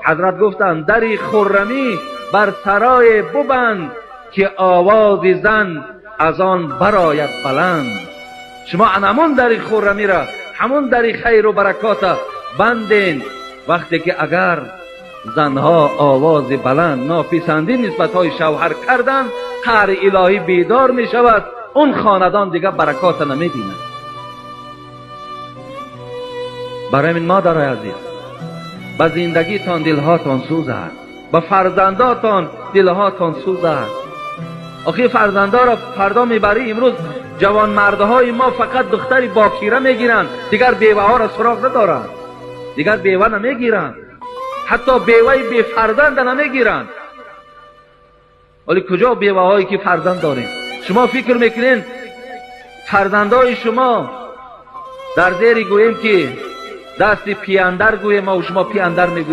Ҳазрат гуфтанд: дари хуррамӣ бар сарой бибанд, ки овози зан аз он барояд баланд. Шумо ҳамон дари хуррамиро, ҳамон дари хайру баракотро бандед. Вақте ки агар занҳо овози баланд нописандӣ нисбатҳои шавҳар карданд, қаҳри илоҳӣ бедор мешавад, он хонадон дигар баракотро намебинад. Барои ин модарои азиз, ба зиндагитон дилҳотон сӯзад, ба фарзандотон дилҳотон сӯзад. Охир фарзандоро фардо мебарӣ. Имрӯз ҷавонмардҳои мо фақат духтари бокира мегиранд, дигар беваҳоро суроғ надоранд, дигар бева намегиранд, ҳатто беваи бефарзанда намегиранд. Вале куҷо беваҳое ки фарзанд дорем? Шумо фикр мекунед, фарзандои шумо дар зери, гӯем ки, дасти пиандар, гӯем мо шумо пиандар мегӯем.